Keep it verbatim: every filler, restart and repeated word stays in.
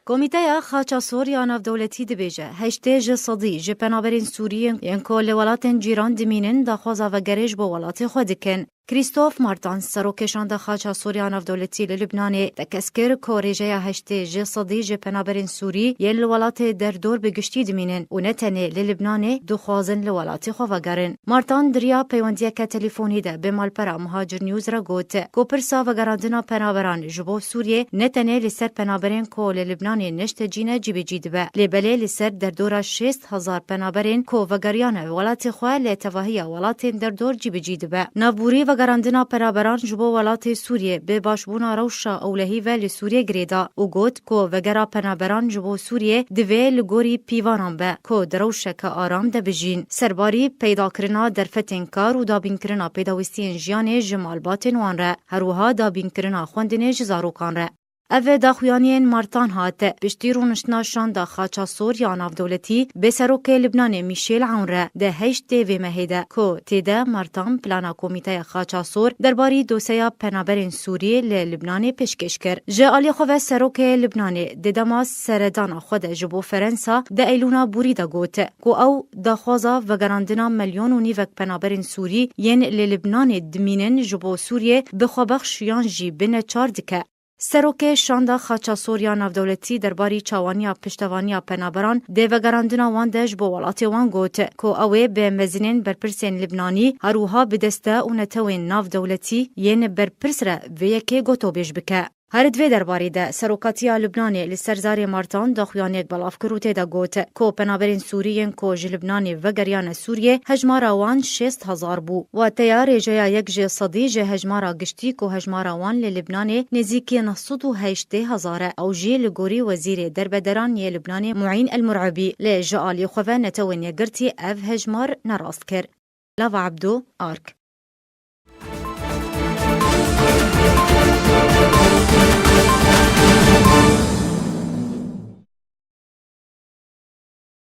Komîteya Xaça Sor ya Navdewletî dibêje, heştê ji sedî ji penaberên Sûrî yên ku li welatên cîran dimînin, daxwaza vegerê ji bo welatê xwe dikin. Christophe Martin, serokê Şanda Xaça Sor ya Navdewletî li Libnanê, tekez kir ku rêjeya heştê ji sedî ji penaberên Sûrî yên li welatê derdor bi giştî dimînin û ne tenê li Libnanê dixwazin li welatê xwe vegerin. Martin di riya peywendiyeke telefûnî de bi malpera Muhacir News re got ku pirsa vegerandina penaberan ji bo Sûriyê ne tenê li ser penaberên ku li Libnanê neştecîne cîbicî dibe, lê belê li ser derdora şêst hezar penaberên ku vegeriyane welatê xwe li tevahiya welatên derdor cîbicî dibe. Navbûrî vegerandina penaberan ji bo welatê Sûriyê bi başbûna rewşa ewlehî ve li Sûriyê girê da û got ku vegera penaberan ji bo Sûriyê divê li gorî pîvanan be ku di rewşeke aram de bijîn. Serbarî peydakirina derfetên kar û dabînkirina pêdawîstiyên jiyanê ji malbatên wan re, her wiha dabînkirina xwendinê ji zarokan re. Ev daxuyaniyên Martin hat piştî rûniştina Şanda Xaça Sor ya Navdewletî bi serokê Libnanê Michel Aoun re di heştê vê mehê de ku tê de Martin plana Komîteya Xaça Sor derbarî dosyeya penaberên Sûrî li Libnanê pêşkêş kir. Ji alî xwe ve serokê Libnanê di dema seredana xwe de ji bo Ferensa di Eylûna borî de got ku ew daxwaza vegerandina milyon û nîvek penaberên Sûrî yên li Libnanê dimînin ji bo Sûriyê bi xwebexş yan jî bi neçar dike. Serokê Şanda Xaça Sor ya Navdewletî derbarî çawaniya piştevaniya penaberan di vegerandina wan de ji bo welatê wan got ku ew ê bi mezinên berpirsên Libnanî, her wiha bi deste û netewên navdewletî yên berpirs re vê yekê gotobêj bike. Her di vê derbarî de Serokatiya Libnanê li ser zarê Martin daxuyaniyek belav kir û tê de got ku penaberên Sûrî yên ku ji Libnanê vegeriyane Sûriyê hejmara wan şêst hezar bû. Wateya rêjeya yek ji sedî ji hejmara giştî ku hejmara wan li Libnanê nêzîkî neh sed û heştê hezar e. Ew jî li gorî Wezîrê Derbederan yê Libnanê Muîn El Mur'ibî, lê ji alî xwe ve Netewên Yekgirtî ev hejmar nerast kir. Lava Ebdo, Ark.